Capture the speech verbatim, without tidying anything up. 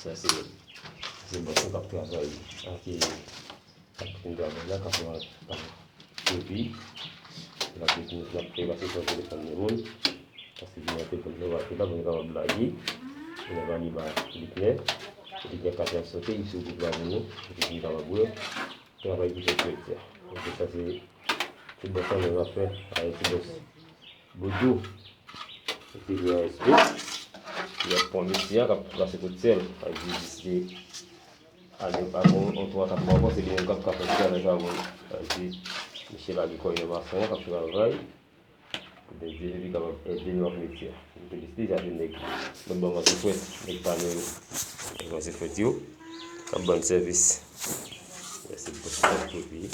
Sa se, se bòs mwen k ap travay ak, k ap fin travay la, k ap, k ap epi l ap, l ap pase sou telefòn de moun. Paske li nan telefòn nan, pa la pou nou kapab lage. Li nan valiba liknè. Liknè ka fè sote, li sou gwoup la pou nou, epi nou kapab wè travay ki fèt sou etè. Donk sa se ti bòs la nou ap fè, a ti bòs Boudou. Epi li an espri. Li ap pran misi a k ap plase kout sèl. A di jis li ale pa bon, on twa kat mwa ankò, se li menm k ap ka fè travay sa bon. A di misye lage kò li nan mason an k ap travay. Pou Bondye epi kapab ede nou ak metye a. Nou felisite sa se nèg. Mwen ban mwen se frèt, nèg pa nou yo. Nèg mwen se frèt yo. K ap ban n sèvis. Mèsi pou sa epi.